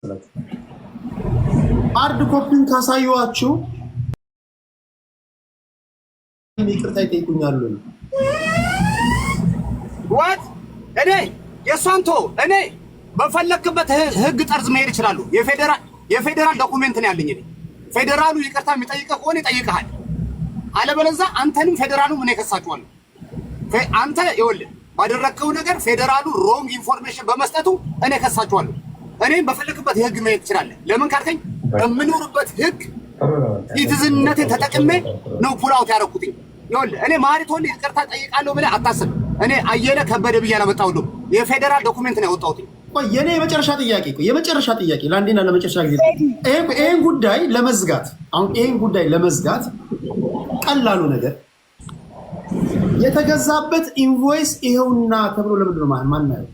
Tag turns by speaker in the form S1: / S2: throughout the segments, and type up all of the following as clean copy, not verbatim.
S1: መሰላችሁ? Hard copy ን ካሳየኋችሁ ይቅርታ ይጠይቁኛሉ።
S2: What? እኔ የእሷን ቶ እኔ በፈለክበት ህግ ጠርዝ መሄድ ይችላሉ። የፌዴራል document ነው ያለኝ። እኔ ፌዴራሉ ይቅርታ የሚጠይቅህ ከሆነ ይጠይቅሃል። አለበለዚያ አንተንም ፌዴራሉ ምን እከሳችኋለሁ። አንተ ይኸውልህ፣ ባደረግከው ነገር ፌዴራሉ wrong information በመስጠቱ እኔ እከሳችኋለሁ። እኔም በፈለክበት የህግ መሄድ ትችላለህ። ለምን ካልከኝ በምኖርበት ህግ citizen ነቴን ተጠቅሜ ነው pull out ያደረኩትኝ። ይኸውልህ፣ እኔ መሀሪ ተወልደ ይቅርታ ጠይቃለሁ ብለህ አታስብ። እኔ አየለ ከበደ ብዬ አላመጣሁልህም። የፌዴራል document ነው ያወጣሁት።
S1: ቆይ፣ የኔ የመጨረሻ ጥያቄ፣ ቆይ፣ የመጨረሻ ጥያቄ፣ ለአንዴና ለመጨረሻ ጊዜ ይሄን ጉዳይ ለመዝጋት፣ አሁን ይሄን ጉዳይ ለመዝጋት ቀላሉ ነገር የተገዛበት invoice ይኸውና ተብሎ ለምንድን ነው ማናየው?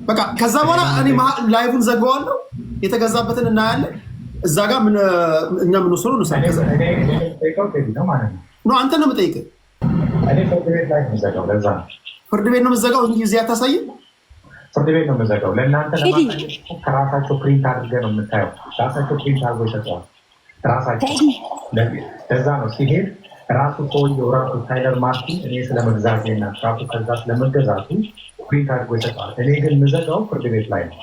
S1: በቃ ከዛ በኋላ እኔ live ኡን ዘግዋለሁ። የተገዛበትን እናያለን። እዛ ጋር እኛ የምንወስነው ነው። አንተ ነው የምጠይቅህ።
S3: ፍርድ ቤት ላይ ነው የምዘጋው። ለዛ ነው።
S1: ፍርድ ቤት ነው የምዘጋው እንጂ እዚህ አታሳይም።
S3: ፍርድ ቤት ነው የምዘጋው። ለእናንተ ለማሳየት ከራሳቸው print አድርገህ ነው የምታየው። ራሳቸው print አድርጎ ይሰጠዋል። ራሳቸው ለዛ ነው ሲሄድ ራሱ ሰውየው ራሱ ታይለር ማርቲን እኔ ስለመግዛቴ እና truck ኡ ከዛ ስለመገዛቱ print አድርጎ ይሰጠዋል። እኔ ግን የምዘጋው ፍርድ ቤት ላይ ነው።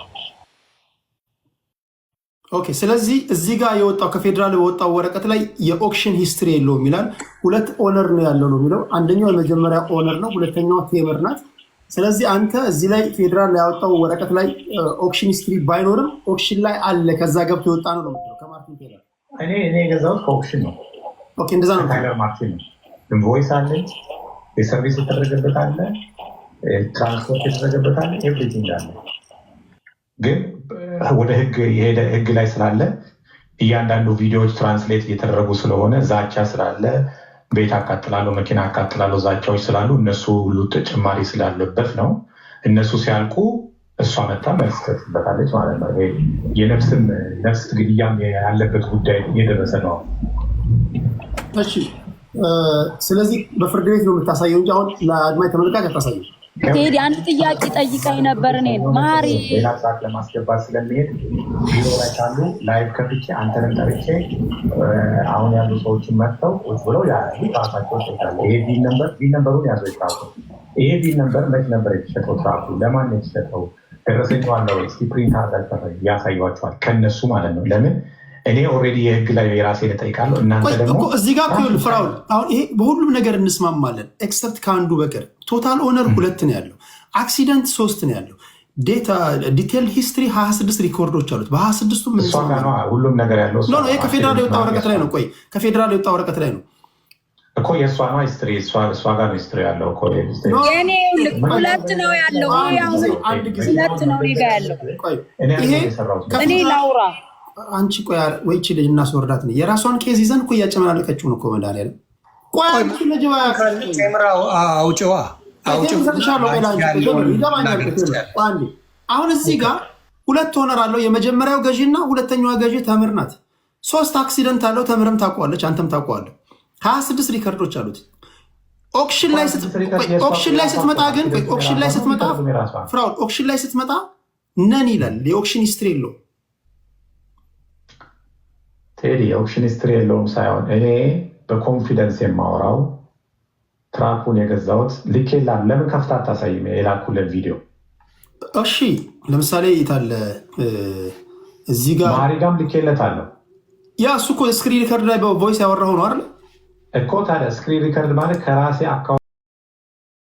S1: Okay። ስለዚህ እዚህ ጋር የወጣው፣ ከፌዴራል የወጣው ወረቀት ላይ የ auction history የለውም ይላል። ሁለት owner ነው ያለው ነው የሚለው። አንደኛው የመጀመሪያ owner ነው፣ ሁለተኛው ቴምር ናት። ስለዚህ አንተ እዚህ ላይ ፌዴራል ያወጣው ወረቀት ላይ auction history ባይኖርም auction ላይ አለ፣ ከዛ ገብቶ የወጣ ነው ነው የምትለው ከማርቲን ቴለር።
S3: እኔ የገዛሁት ከ auction ነው።
S1: Okay፣ እንደዛ ነው።
S3: ታይለር ማርቲን ነው። Invoice አለኝ፣ የ service የተደረገበት አለ፣ ትራንስፖርት የተደረገበት አለ፣ everything አለ። ግን ወደ ህግ የሄደ ህግ ላይ ስላለ እያንዳንዱ ቪዲዮዎች translate እየተደረጉ ስለሆነ፣ ዛቻ ስላለ፣ ቤት አቃጥላለሁ፣ መኪና አቃጥላለሁ ዛቻዎች ስላሉ እነሱ ሁሉ ተጨማሪ ስላለበት ነው። እነሱ ሲያልቁ እሷ መታ መልስ ትሰጥበታለች ማለት ነው። ይሄ የነፍስም ነፍስ ግድያም ያለበት ጉዳይ እየደረሰ ነው።
S1: እሺ፣ ስለዚህ በፍርድ ቤት ነው የምታሳየው እንጂ አሁን ለአድማጭ ተመልካች አታሳየው።
S4: ቴዲ፣ አንድ ጥያቄ ጠይቀኝ ነበር እኔን መሀሪ።
S3: ሌላ ሰዓት ለማስገባት ስለሚሄድ ቢሮ ላይ ካሉ live ከፍቼ አንተንም ጠርቼ አሁን ያሉ ሰዎችን መጥተው ቁጭ ብለው ያሉ ራሳቸው ይጠይቃሉ። ይሄ VIN number፣ VIN number ኡን ያዘው truck ኡ። ይሄ VIN number መች ነበር የተሸጠው? Truck ኡ ለማን ነው የተሸጠው? ደረሰኙ አለ ወይ? እስኪ print አድርጋችሁ ያሳዩዋቸዋል። ከነሱ ማለት ነው። ለምን እኔ already የህግ ላይ የራሴን እጠይቃለሁ። እናንተ ደግሞ
S1: እዚህ ጋር እኮ ይኸውልህ ፍራውል፣ አሁን ይሄ በሁሉም ነገር እንስማማለን except ከአንዱ በቀር። Total owner ሁለት ነው ያለው፣ accident ሶስት ነው ያለው፣ detail history 26 record ኦች አሉት። በ26ቱ
S3: እሷ ጋር ነዋ ሁሉም ነገር ያለው።
S1: No፣ ይሄ ከፌዴራል የወጣ ወረቀት ላይ ነው። ቆይ፣ ከፌዴራል የወጣ ወረቀት ላይ ነው።
S3: እኮ የእሷ ነው history፣ እሷ ጋር ነው history ያለው እኮ history።
S4: የኔ ይኸውልህ ሁለት ነው ያለው። ይሄ አሁን
S1: አንድ ጊዜ
S4: ሁለት ነው እኔ ጋር ያለው።
S1: ቆይ።
S3: እኔ
S1: ይሄ
S3: የሰራሁት
S4: እኔ ላውራ።
S1: አንቺ ቆይ፣ ወይ ይቺ ልጅ እናስወርዳት ነው። የራሷን case ይዘን እኮ እያጨመላለቀችው ነው እኮ። መድኃኒዓለም፣ ቆይ አንቺ ልጅ።
S5: ቴምራ አውጭዋ አውጭው።
S1: እሰጥሻለሁ። ቆይ ለአንቺ ይገባኛል። ቆይ አንዴ። አሁን እዚህ ጋር ሁለት owner አለው። የመጀመሪያው ገዢ እና ሁለተኛዋ ገዢ ተምር ናት። ሶስት accident አለው። ተምርም ታውቀዋለች፣ አንተም ታውቀዋለህ። 26 record ኦች አሉት። Auction ላይ ስትመጣ ግን፣ auction ላይ ስትመጣ ፍራውል፣ auction ላይ ስትመጣ none ይላል። የ auction history የለውም።
S3: ቴዲ፣ የ auction history የለውም ሳይሆን እኔ በ confidence የማወራው truck ኡን የገዛሁት ልኬላ ለምን ከፍታ አታሳይም? የላኩልን ቪዲዮ።
S1: እሺ፣ ለምሳሌ የታለ እዚህ ጋር?
S3: ማሪ ጋም ልኬለታለሁ።
S1: ያ እሱ እኮ screen record ላይ በ voice ያወራኸው ነው አይደል?
S3: እኮ ታዲያ screen record ማለት ከራሴ account